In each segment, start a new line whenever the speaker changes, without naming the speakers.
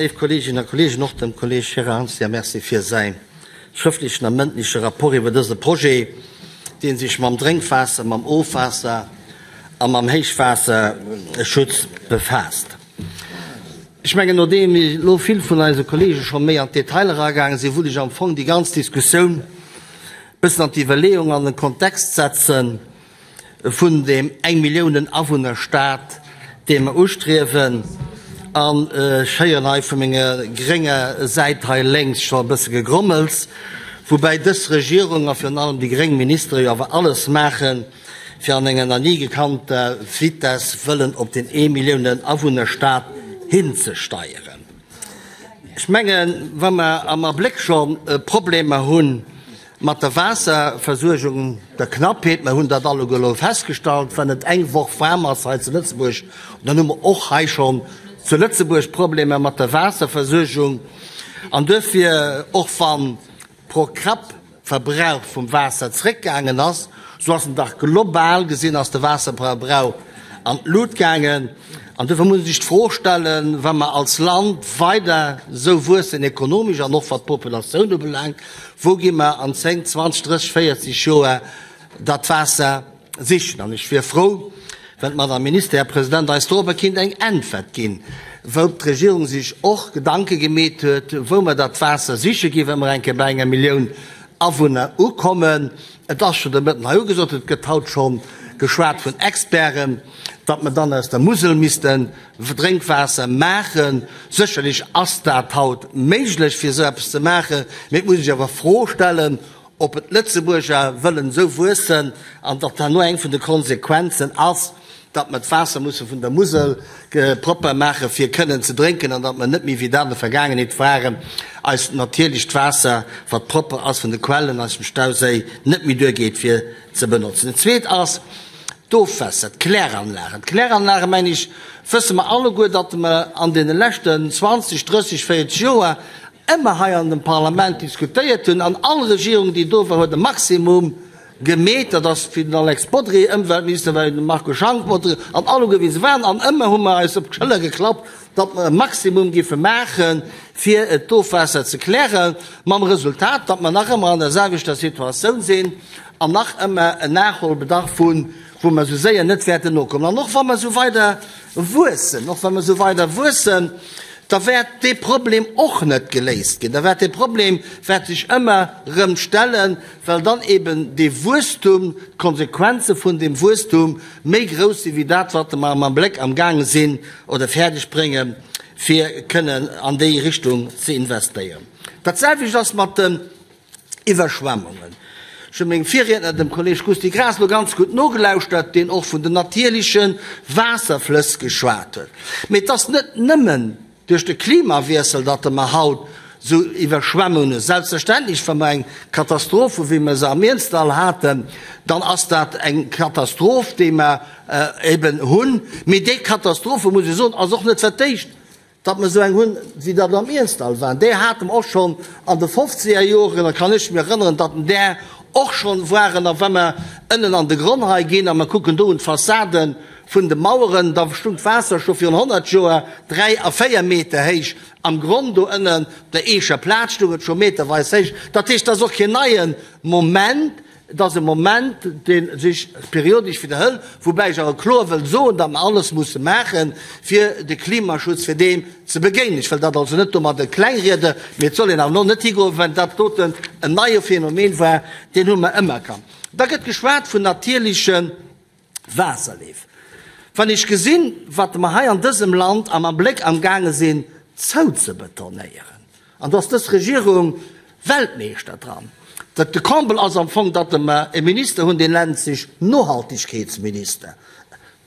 léif Kolleeginnen a Kolleegen, och dem Kolleeg Gérard Anzia Merci fir säi schrëftlechen a mëndleche Rapport iwwer dëse Projet, dee sech mam Drénkwaasser, mam Ofwaasser a mam Héichwaasserschutz befaasst. Ech mengen, nodeem elo vill vun eise Kolleege scho méi an d'Detailer eragaange sinn, wullt ech am Fong déi ganz Diskussioun e bëssen an d'Iwwerleeung an den Kontext setzen vun deem Eng-Milliounen-Awunner-Staat, dee mer ustriewen. An ech héieren hei vu menger grénger Säit hei lénks scho e bësse Gegrommels, woubäi dës Regierung a virun allem déi gréng Ministere jo awer alles maachen, fir an enger nach ni gekannter Vitess wëllen op den Ee-Milliounen-Awunner-Staat hinzesteieren. Ech mengen, wa mer am Abléck scho Problemer hu mat der Waasserversuergung, der Knappheet, mer hunn dat alleguer elo festgestallt, wann et eng Woch waarm ass hei zu Lëtzebuerg, dann hu mer och hei schonn zu Lëtzebuerg Problemer mat der Waasserversuergung. An duerfir, och wann pro Kapp Verbrauch vum Waasser zréckgaangen ass, sou ass en dach global gesinn ass de Waasserverbrauch an d'Lut gaangen. An dofir muss ee sech d'Fro stellen, wa mer als Land weider sou wuessen ekonomesch an och wat d'Populatioun ubelaangt, wou gi mer an 10, 20, 30, 40 Joer dat Waasser sichen. An ech wier frou, wann d'Madame Minister, Här President, eis dorobber kinnt eng Äntwert ginn, wou d'Regierung sech och Gedanke gemeet huet, wou mer dat Waasser siche ginn, wa mer eng Kéier bei enger Millioun Awunner ukommen. Et ass scho de Mëtten hei ugesot, et gëtt haut scho geschwat vun Experten, datt mer dann aus der Musel missten Drénkwaasser maachen. Sécherlech ass dat haut méiglech, fir esou eppes ze maachen, mee et muss ee sech awer d'Fro stellen, ob et d'Lëtzebuerger wëllen esou wuessen an datt herno eng vun de Konsequenzen ass, datt mer d'Waasser musse vun der Musel propper maache fir kënnen ze drénken an datt mer net méi, wéi dat an der Vergaangenheet waren, eist natierlecht Waasser, wat propper ass vun de Quellen aus dem Stauséi, net méi duergeet fir ze benotzen. Dat Zweet ass d'Ofwässer, d'Kläranlagen. D'Kläranlagen, mengen ech, wësse mer alleguer, datt mer an deene leschten 20, 30, 40 Joer ëmmer hei an dem Parlament diskutéiert hunn, an all Regierung, déi do war, huet e Maximum gemeet, dat ass wéi den Alex Bodry Ëmweltminister war, wéi de Marco Schank Bodry an alleguer wéi se waren, an ëmmer hu mer eis op d'Schëller geklappt, datt mer e Maximum géife maachen, fir d'Ofwaasser ze klären, mam Resultat, datt mer nach ëmmer an der selwechter Situatioun sinn an nach ëmmer en Nachholbedarf hunn, wou mer esou séier net wäerten nokommen. An och wa mer esou weider wuessen, och wa mer esou weider wuessen, da wäert dee Problem och net geléist ginn. Da wäert dee Problem wäert sech ëmmer erëm stellen, well dann eben dee Wuesstum, d'Konsequenze vun deem Wuesstum méi grouss sinn, wéi dat, wat mer am Abléck amgaange sinn oder fäerdeg bréngen, fir kënnen an déi Richtung ze investéieren. Dat selwecht ass mat den Iwwerschwemmungen. Ech hu mengem Virriedner, dem Kolleg Gusty Graas, elo ganz gutt nogelauschtert, deen och vun den natierleche Waasserflëss geschwat huet. Mee et ass net nëmmen duerch de Klimawiessel, datt mer haut esou Iwwerschwemmungen hunn. Selbstverständlech, wa mer eng Katastroph hu wéi mer se am Iernzdall haten, dann ass dat eng Katastroph, déi mer eben hunn. Mee déi Katastrophe, muss ech soen, ass och net fir d'éischt. Datt mer esou eng hunn, wéi dat am Iernzdall waren, déi hate mer och schonn an de fofzeger Joren, da kann ech mir erënneren, datt en där och schonn waren. A wa mer ënnen an de Gronn hei ginn a mer kucken do un d'Fassade vun de Maueren, da stung d'Waasser scho virun 100 Joer 3 a 4 Meter héich am Gronn. Do ënnen op der Eecher Plaz stung et scho meterweis héich. Dat heescht, dat ass och keen neie Moment. Et ass e Moment, dee sech periodesch widderhëlt, woubäi ech awer kloer wëll soen, datt mer alles musse maachen, fir de Klimaschutz, fir deem ze begéinen. Ech wëll dat also net domadder klengrieden, mee et soll een awer elo net higoen, wéi wann dat doten en neie Phänomen war. Deen hu mer ëmmer kannt. Da gëtt geschwat vun natierleche Waasserleef. Wann ech gesinn, wat mer hei an dësem Land am Abléck amgaange sinn zouzebetonéieren, an do ass dës Regierung Weltmeeschter dran, dat de Comble ass am Fong, datt mer e Minister hunn, deen nennt sech Nohaltegkeetsminister.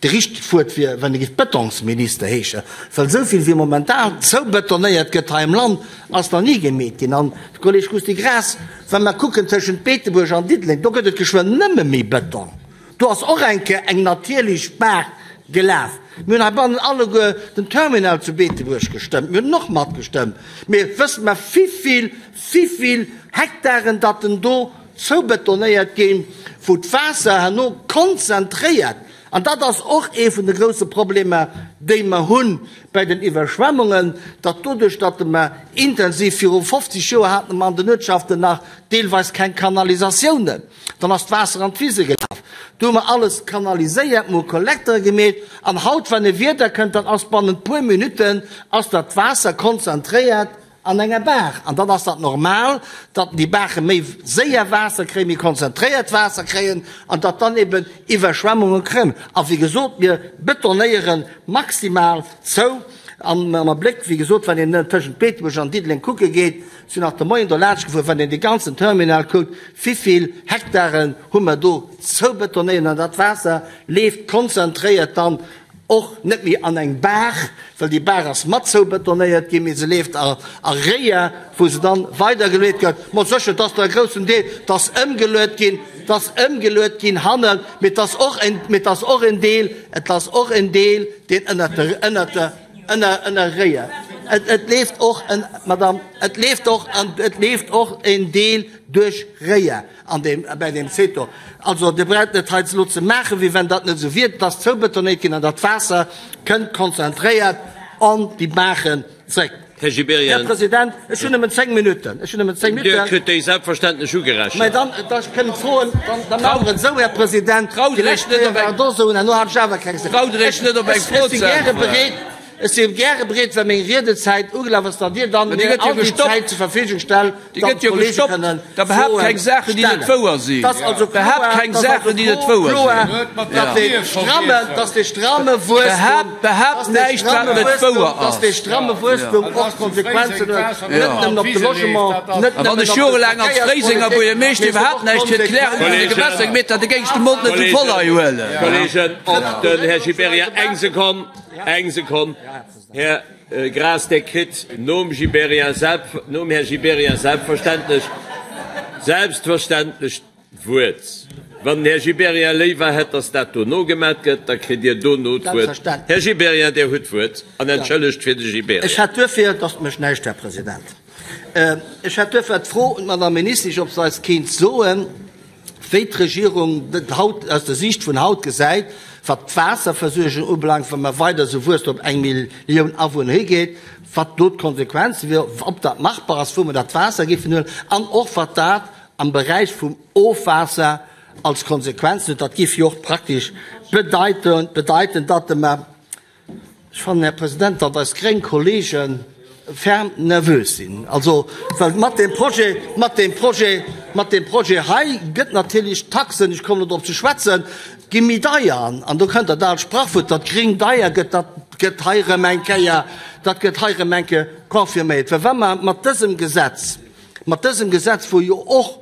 De richtegt Wuert wier, wann e géif Betonsminister heeschen, well esou vill wéi momentan zoubetonéiert gëtt hei am Land, ass nach ni gemeet ginn. An de Kolleg Gusty Graas, wa mer kucken tëschent Beetebuerg an Diddeleng, do gëtt et geschwënn nëmme méi Beton. Do ass och eng Kéier eng natierlech Baach gelaf. Mir hunn heibannen alleguer den Terminal zu Beetebuerg gestëmmt. Mir hunn en och matgestëmmt. Mee wësst mer, wivill, wivill Hektaren datt en do. zoubetonéiert ginn, wou d'Waasser herno konzentréiert, an dat ass och ee vun de grouse Problemer, déi mer hu bei den Iwwerschwemmungen, datt doduerch, datt mer intensiv, viru 50 Joer hate mer an den Uertschaften nach deelweis keng Kanalisatiounen, dann ass d'Waasser an d'Wise gelaf, do hu mer alles kanaliséiert, mer hu Kollektere gemeet, an haut, wann e Wieder kënnt, dann ass bannent puer Minutten ass dat Waasser konzentréiert an enger Baach. An dann ass dat normal, datt déi Baache méi séier Waasser kréien, méi konzentréiert Waasser kréien an datt dann eben Iwwerschwemmunge kréien. A wéi gesot, mir betonéiere maximal zou. An am Abléck, wéi gesot, wann een tëschent Beetebuerg an Diddeleng kucke geet, sinn nach de Moien do laanscht gefuer, wann een dee ganzen Terminal kuckt, wivill Hektaren hu mer do zoubetonéiert an dat Waasser leeft konzentréiert dann och net méi an eng Baach, well déi Baach ass mat zoubetonéiert ginn, mee se leeft a Réier, wou se dann weidergeluet gëtt. Mat sécher, dass der e groussen Deel, dass ëmgeluet ginn, dass ëmgeluet ginn hannen, mee et ass och en, mee et ass och en Deel, et ass och en Deel, deen ënnert de, ënnert de, ënner, ënner Réier. Et, et leeft och en, Madame, et leeft och an, et leeft och en Deel duerch Réier an deem, bäi deem Secteur. Also, Dir braucht net hei elo ze maachen, wéi wenn dat net esou wier. Et ass zoubetonéiert ginn an dat Waasser kënnt konzentréiert an déi Baachen zréck.
Här Gibéryen.
Här President, ech hunn nëmmen zéng Minutten. Ech hunn nëmmen zéng
Dir
Minutten.
kritt déi selbstverständlech ugerechent.
Mä dann, da kënnen d'Froen, dann, da maache mer et esou, Här President,
Traut
déi
Iech
lescht
net
Kéier
op
war
eng,
et och esou, an herno hat ech awer keng Zäit.
traut Iech net op eng
Ech,
Fro
ech si
ze
gäre
äntweren.
bereet, Ech si gäre bereet, wa meng Riedezäit ugelaf ass, datt Dir dann
Mä déi
mir
gëtt jo
all déi
gestoppt.
Zäit zur Verfügung stellt,
Déi
datt
gëtt jo
d'Kollege
gestoppt.
kënnen
Da behaapt
Froen
keng Saachen, déi net
stellen.
wouer sinn.
Et ass also
Behaapt
kloer,
keng
et ass also
Saachen, déi net wouer
kloer,
sinn.
datt dee stramme, datt dee stramme Wuesstum,
Behaapt, behaapt
datt dee
näischt, wat
stramme
net
Wuesstum,
wouer
datt dee
ass.
stramme Wuesstum och Konsequenzen huet, net nëmmen op de Logement, net
A wann
nëmmen
ech
op de
jorelaang als Fréisenger
Verkéierspolitik,
Buergermeeschter
mee se huet
iwwerhaapt
och
näischt fir d'Klärung vun de
Konsequenzen.
Gewässer gemeet hat, da géing ech de Mond net esou voll hei huelen. Kollegen, och den Här Gibéryen, eng Sekonn, eng Sekonn. Här Graas, Dir kritt nom Gibéryen, nom Här Gibéryen selbstverständlech, selbstverständlech d'Wuert. Wann den Här Gibéryen léiwer hätt, dass dat dono gemat gëtt, da kritt Dir dono d'Wuert. Här Gibéryen, Dir hutt d'Wuert an entschëllegt fir de Gibéryen.
Ech hätt duerfir, et ass mech näischt, Här President, ech hätt duerfir d'Fro un d'Madame Ministesch, ob se eis kéint soen, wéi d'Regierung dat haut, aus der Siicht vun haut gesäit, wat d'Waasserversuergung ubelaangt, wa mer weider esou Wuesstem op eng Millioun Awunner higeet, wat do d'Konsequenze wier, ob dat machbar ass, wou mer dat Waasser géifen huelen an och wat dat am Beräich vum Ofwaasser als Konsequenzen huet. Dat géif jo och praktesch bedeiten, bedeiten, datt mer Ech fannen, Här President, datt eis gréng Kollege ferm nervös sinn. Also, well mat deem Projet, mat deem Projet, mat deem Projet hei gëtt natierlech d'Taxen, ech kommen elo drop ze schwätzen, gi méi deier. An do kënnt dat aalt Sprachwuert, datt gréng deier gëtt, dat gëtt hei erëm eng Kéier, dat gëtt hei erëm eng Kéier confirméiert. Well wa mer mat dësem Gesetz, mat dësem Gesetz, wou jo och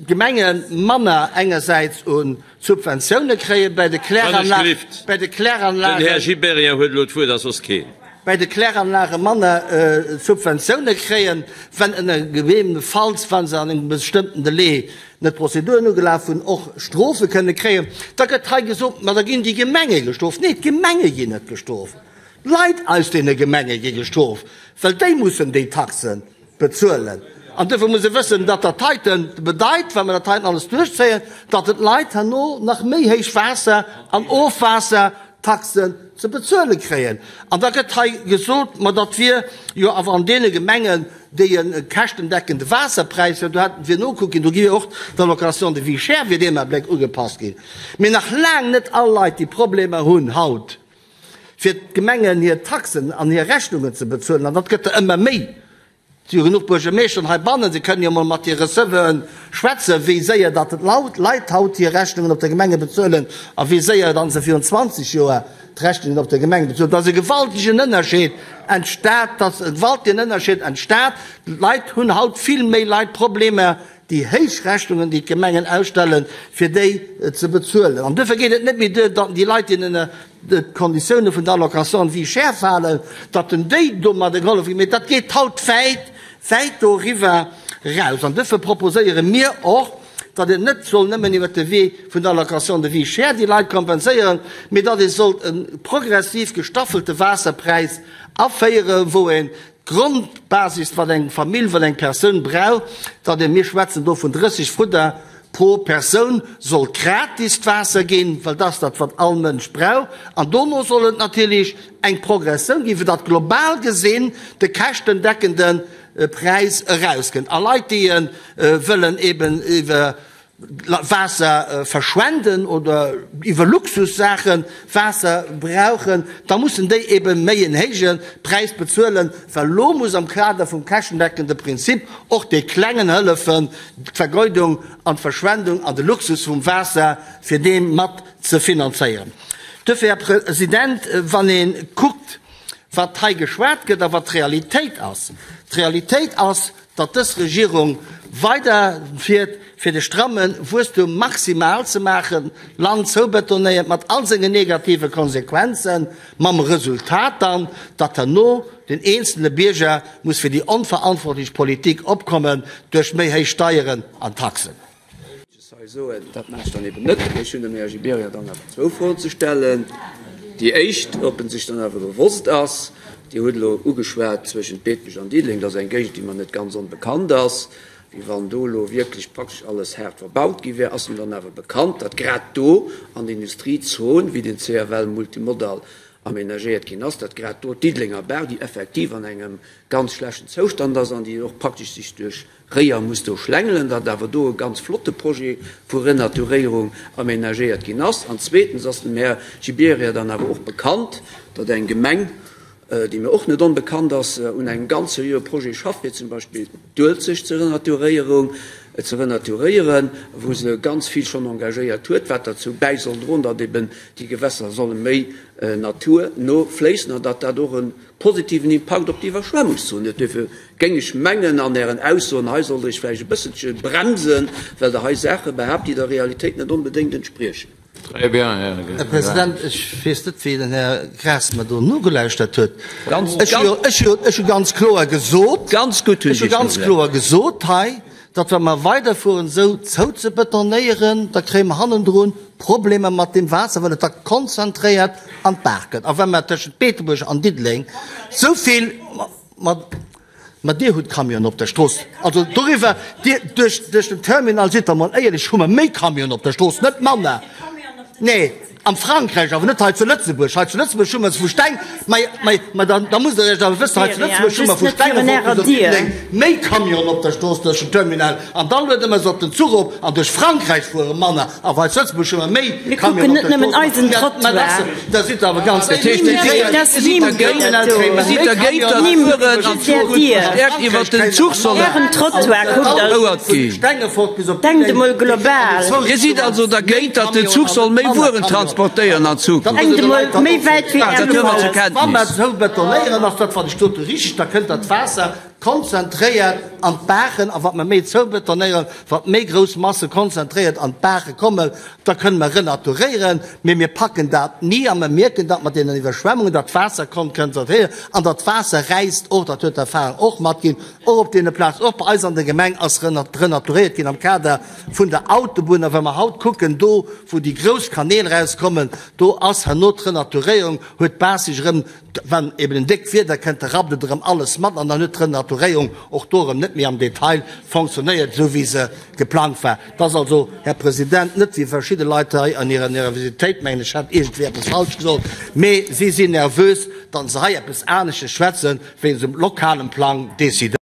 d'Gemenge manner engersäits u Subventioune kréien bäi de Kläranlagen, bäi de Kläranlagen,
Den Här Gibéryen huet elo d'Wuert a soss keen.
Bäi de Kläranlage manner Subventioune kréien, wenn ënner gegebenefalls, wa se an engem bestëmmten Delai net d'Prozeduren ugelaf hunn, och Strofe kënne kréien. Da gëtt hei gesot, ma da ginn déi Gemenge gestroft. Nee, d'Gemenge ginn net gestroft, d'Leit aus deene Gemenge gi gestroft, well déi mussen déi Taxen Bezuelen. An duerfir muss ee wëssen, datt dat heiten bedeit, wa mer dat heiten alles duerchzéien, datt et d'Leit herno nach méi héich Waasser an Ofwaassertaxen ze bezuele kréien. An da gëtt hei gesot, ma dat wier jo awer an deene Gemengen, déi e käschtendeckende Waasserpräis hunn, do hätt wier nokuckt ginn, do gi jo och d'Allocation de vie chère wier deem Abléck ugepasst ginn. Mee nach laang net all Leit, déi Problemer hunn haut, fir d'Gemengen hir Taxen an hir Rechnungen ze bezuelen, an dat gëtt der ëmmer méi, et si jo genuch Buergermeeschteren heibannen, se kënnen jo emol mat hire Receveure schwätzen, wéi séier datt d'Leit haut hir Rechnungen op der Gemenge bezuelen a wéi séier datt se virun 20 Joer d'Rechnungen op der Gemeng bezuelen. Et ass e gewaltegen Ënnerscheed entstat, et ass e gewaltegen Ënnerscheed entstat. D'Leit hunn haut, vill méi Leit Problemer déi héich Rechnungen, déi d'Gemengen ausstellen, fir déi ze bezuelen. An duerfir geet et net méi duer, datt déi Leit, déi ënner d'Konditioune vun der Allocation de vie chère falen, datt en déi domadder gehollef ginn, mee dat geet haut wäit, wäit doriwwer eraus. An duerfir proposéiere mir och, datt een net soll nëmmen iwwert de Wee vun der Allocation de vie chère déi Leit kompenséieren, mee datt ee sollt e progressiv gestaffelte Waasserpräis. Aféieren, wou een d'Grondbasis, wat eng Famill, wat eng Persoun brauch, datt een, mir schwätzen do vun 30 Fudder pro Persoun, soll gratis d'Waasser ginn, well dat ass dat, wat all Mënsch brauch. An dono soll et natierlech eng Progressioun ginn, fir datt global gesinn de käschtendeckende Präis erauskënnt. A Leit, déi e wëllen eben iwwer Waasser verschwenden oder iwwer Luxussaache Waasser brauchen, da mussen déi ebe méi en héije Präis bezuelen, well elo muss am Kader vum käschtendeckende Prinzip och de Klengen hëllefen, d'Vergeudung an d'Verschwendung an de Luxus vum Waasser fir dee mat ze finanzéieren. Duerfir, Här President, wann ee kuckt, wat hei geschwat gëtt a wat d'Realitéit ass, d'Realitéit ass, datt dës Regierung weider fiert, fir de stramme Wuesstum maximal ze maachen, d'Land zoubetonéiert mat all sengen negative Konsequenzen, mam Resultat dann, datt herno den eenzelne Bierger muss fir déi onverantwortlech Politik opkommen duerch méi héich Steieren an Taxen.
Ech hei soen, dat maache ech dann eben net. Mee ech hunn dem Här Gibéryen dann awer zwou Froen ze stellen. Déi éischt, ob en sech dann awer bewosst ass, Dir hutt elo ugeschwat zwëschent Beetebuerg an Diddeleng, dat ass eng Géigend, déi mer net ganz onbekannt ass, wéi wann do elo wierklech praktesch alles haart verbaut gi wär. Ass em dann awer bekannt, datt grad do an der Industriezon, wéi den CFL Multimodal aménagéiert ginn ass, datt grad do d'Diddelenger Baach, déi effektiv an engem ganz schlechten Zoustand ass an déi och praktesch sech duerch Réier muss do schlängelen, datt awer do e ganz flotte Projet vu Renaturéierung aménagéiert ginn ass. An zweetens ass dem Här Gibéryen dann awer och bekannt, datt eng Gemeng, déi mir och net onbekannt ass, un engem ganz seriöe Projet schafft, fir zum Beispill d'Uelzecht ze Renaturéierung, ze renaturéieren, wou se ganz vill schonn engagéiert huet, wat derzou bäi soll droen, datt eben déi Gewässer solle méi naturno fléissen an datt dat och e positiven Impakt op d'Iwwerschwemmungszon huet. Duerfir géing ech mengen, an Ären Aussoen hei sollt Der Iech vläicht e bësselche bremsen, well Der hei Saache behaapt, déi der Realitéit net onbedéngt entspriechen.
Très bien, Här
Här President, ech weess net, wéi den Här Graas mer do nogelauschtert huet. Ech hu, ech hu, ech hu ganz kloer gesot,
Ganz gutt hunn
ech hu
ech
ganz kloer gesot hei, datt wa mer weiderfueren esou zouzebetonéieren, da kréie mer hannendrun Problemer mat deem Waasser, well et da konzentréiert an d'Baach gëtt. A wa mer tëschent Beetebuerg an Diddeleng esou vill, ma, ma Dir hutt Camionen op der Strooss, also doriwwer, Dir, duerch, duerch den Terminal, sidd der mol éierlech, hu mer méi Camionen op der Strooss, net manner. Nee. Am Frankräich, awer net hei zu Lëtzebuerg. Hei zu Lëtzebuerg hu mer se vu Steng, ma, ma, ma da, da musst Der Iech awer wëssen, hei zu Lëtzebuerg hu mer vu Stengefort bis op Diddeleng méi Camionen op der Strooss duerch den Terminal an da luede mer se op den Zuch op an duerch Frankräich fuere manner, awer hei zu Lëtzebuerg hu mer méi Camionen op der Strooss. Ma, ma da, da sidd Der awer ganz
Dat heescht, Dir sidd dergéint, Dir sidd dergéint, datt d'Fueren an Zukunft verstärkt iwwert den Zuch solle gefouert ginn. Dir sidd also dergéint, datt den Zuch soll méi Wueren transportéieren an Zukunft? Dat huele mer zur
Wa mer
Kenntnis.
esou betonéieren, ass dat, wat ech gesot hu, richteg, da kënnt dat Waasser konzentréiert an d'Baachen. A wat mer méi zoubetonéieren, wat méi grouss Masse konzentréiert an d'Baache kommen, da kënne mer renaturéieren. Mee mir packen dat ni a mer mierken dat mat deenen Iwwerschwemmungen, datt d'Waasser konzentréiert an datt d'Waasser räisst och, dat huet d'Erfahrung och matginn, Och op deene Plazen, och bei eis an der Gemeng ass renaturéiert ginn am Kader vun der Autobunn. A wa mer haut kucken, do wou déi grouss Kanäl erauskommen, do ass herno d'Renaturéierung, huet d'Baach sech erëm, wann eben en déckt Wieder kënnt, da rappt et erëm alles mat an dann huet d'Renaturéierung och do erëm net méi am Detail fonctionnéiert, esou wéi se geplangt war. Et ass also, Här President, net wéi verschidde Leit hei an hirer Nervositéit mengen, ech hätt iergendwéi eppes falsch gesot, mee si sinn nervös, datt se hei eppes anesches schwätzen, wéi se um lokalen Plang decidéieren.